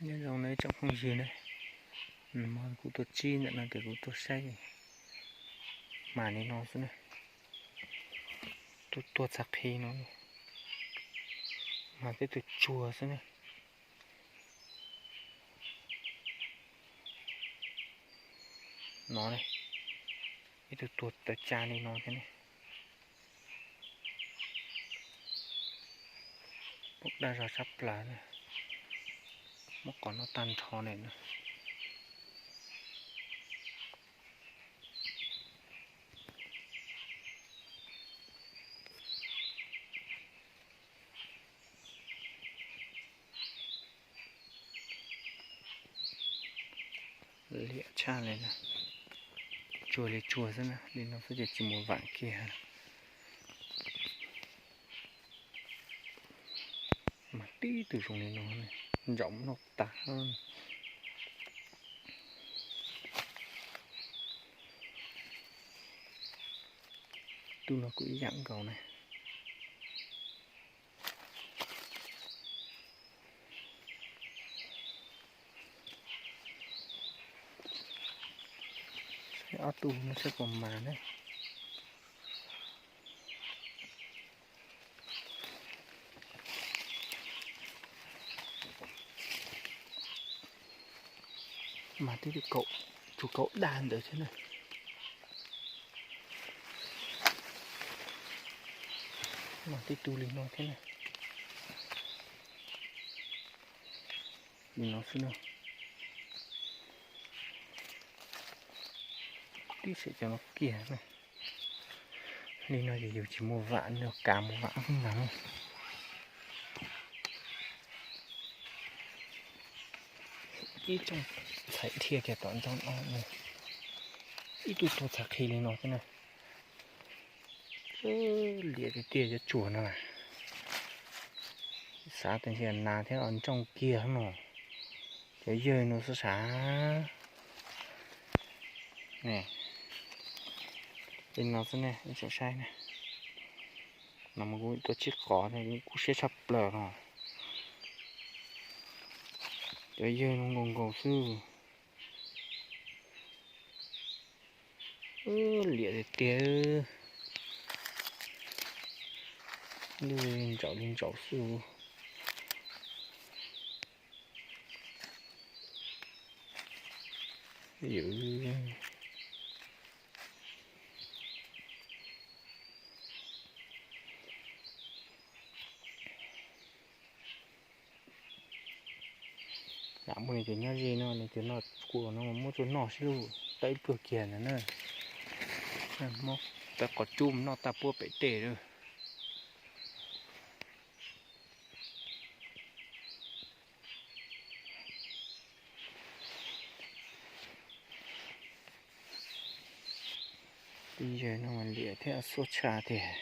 Nyob zoo na ib tsoom phooj ywg na, kuv tuaj txog ntawm no ces kuv tuaj saib mas li no xwb na. Tuaj tuag txhaj qhi no, mas tej tug tsuag xwb na. No, ib tug tuag tawv tsa li no thiab ne. Pom daj zog tshaj plaws na. Muab qos noj tag nrho li na. Liam tshaj li na. Tsuag li tsuag xwb na, li no xwb ces tsis mus vam kiag. Mas tib tug zoo li no, ntsaum noj tag. Tug no kuj ib yam nkaus na. Ob tug no saib puas mas ne. Mas tib tug kaum, tsuag kaum daj ntawd thiab na. Mas tib tug li no thiab na. Li no xwb na. Tib txhia cov no kiag na. Li no ces yus tsis muaj vam, nws kav mus vam ntag. Ib tsoom ntxhais dhia kiag tom ntsoog no, ib tug tuag txhaj qhi li no xwb na. Liam tiag tiag cov tsuag no las. Xav tias ntsia nas thiab os, ntsoog kiag no. Cov yawg no xwb sav. Li no xwb ne, ib tsoom saib ne. No mas kuv tuaj tsib qos ne, kuv kub siab tshaj plaws no. Cov yawg no nkaus nkaus xwb. Liam tiag tiag. Lub li ntsaum li ntsaum xwb. Lam muaj li cov nyob ze no, li cov no kuv no muab tsuag noj sib lub tawb pluag kiag ntawd na. Muab tawb qos cub noj tag puab pem tej lawm. Twb yog no mas liam thiab xuab tshaj tiag.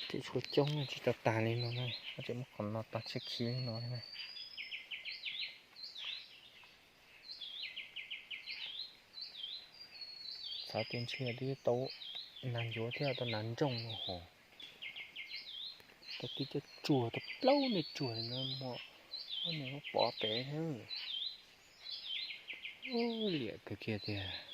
Tseem tshuav coob tsis tau tag li no na, tseem muab qhov no tag tshiab khiv li no na. Xav tias ntshe twb tau nas ncuav thiab tau nas ntsoog no hos. Tau tib cov tsuag tau plaub niag tsuag no muaj ob niag muab pov pem thiab. Liam kawg kiag tiag.